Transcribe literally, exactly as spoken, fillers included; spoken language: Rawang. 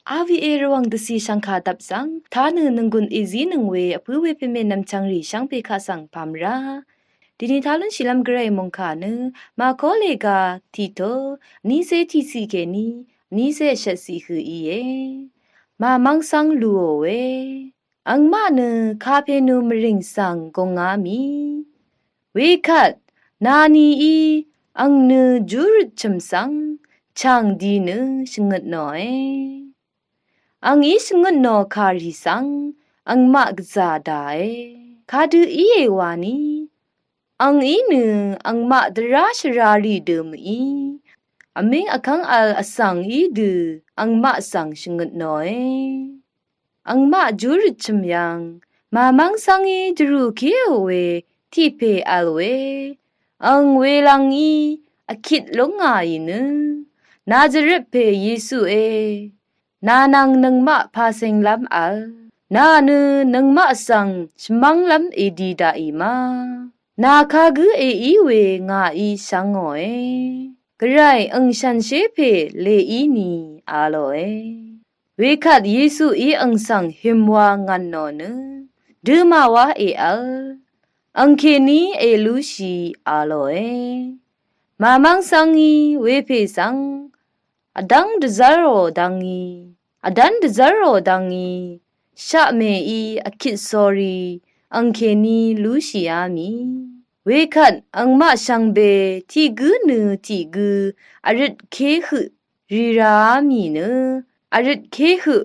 Aviq e Rvwàng dvcì shv̀ngkà dvp svng tanø nònggùn èzínøng we vpǿ we pèmè nvmchvngrì shvngpè kaq svng pàmvrá. Dìni talúnshìlv́m gvray mòngkà nø Màkó lèga tiqtó vnícé tiqciq kèní vnícé vshvtciq høq íe. Màmv́ng svng lùò we, angmaq nø kapenu mvrìng svng gùngá mì. Wekvt nanií ang nø júrøt chø̀m svng chàng di nø shvngøt nòe. Angí shvngøt nò kàrì svng angmaq gvzà dàe. Kadø íe wani, angí nø angmaq dvrá shvrarì dø mø̀í, vmíng vkv́ng vl vsvng í dø angmaq svng shvngøt nòe. Angmaq júrøt chø̀m yv̀ng màmv́ng svngí dvrù kéò we tiq pè vl we, ang welvngí vkit lúngàì nø, Nazaret pè Yesué, nà nvng nøngmaq pàcènglv́m vl, nà nø nøngmaq svng shvmv́nglv́m èdi daqì ma. Nà kagǿ èí we ngàí shvngòe. Gvray ang shànshér pè lèí ni a lòe. Wekvt Yesuí ang svng himwa ngv̀n nò nø, dø màwá èvl, ang kèní èlúshì a lòe. Màmv́ng svngí wepè svng vdv́ng dvzv́rò dvngí, vdv́n dvzv́rò dvngí, shaq mèí vkit sórí ang kèní lúshìá mì. Wekvt angmaq shvngbe tiq gǿ nø tiq gǿ vrøtké høq rìraá mì nø, vrøtké høq